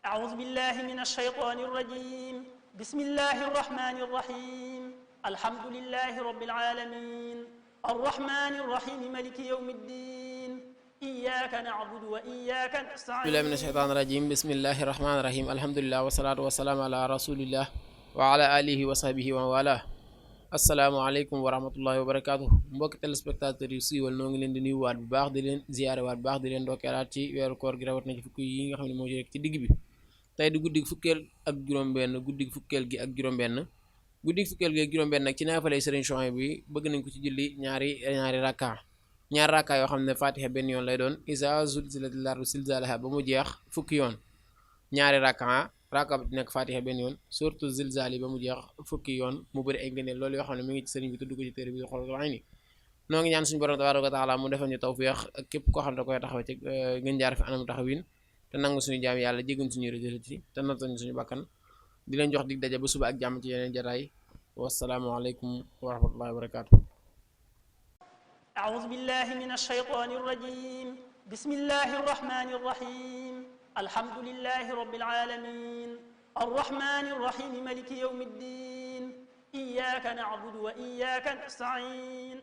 أعوذ بالله من الشيطان الرجيم بسم الله الرحمن الرحيم الحمد لله رب العالمين الرحمن الرحيم ملك يوم الدين إياك نعبد وإياك نستعين billahi min asheytaan rajim bismillahi rahmaani rahim alhamdulilah wasalaatu wasalaamu ala rasulillah wa ala alihi wa sahbihi wa wala asalaamaaleykum wa rahmatullahi wa barakatuh mbokki téléspectateurs yu siiwal noo ngi leen di nuyuwaat bu baax di leen ziyaare waat bu baax di leen ndokkeelaat ci weeru koor gi rawat na ci fukki yi nga xam ne moo ci rek ci digg bi tey di guddig fukkeel ak juróom-benn guddig fukkeel gi ak juróom-benn guddig fukkeel gi ak juróom-benn nag ci naafalay Sëriñ Souhaïbou bi bëgg nañ ko ci julli ñaari rakka yoo xam ne fatiha benn yoon lay doon isa zulzilatil ardu zilzalaha ba mu jeex fukki yoon ñaari rakka bi nekk fatiha benn yoon surtout zilzali ba mu jeex fukki yoon mu bëri ay ngëneel loolu yoo xam ne mi ngi ci sëriñ bi tudd ko ci téere bi xool wax ni noo ngi ñaan suñu borom tabaaraka wa taala mu defal ñu tawfiix ak képp koo xam ne da koy taxaw ci ngeen jaar fi anam taxawin te nangu suñu jaam yàlla jéggun suñu rëjëlati te nattal suñu bakkan di leen jox dig daje ba suba ak jàmm ci yeneen jataay wassalaamu aleykum wa rahmatullahi wa barakaatu. أعوذ بالله من الشيطان الرجيم بسم الله الرحمن الرحيم الحمد لله رب العالمين الرحمن الرحيم ملك يوم الدين إياك نعبد وإياك نستعين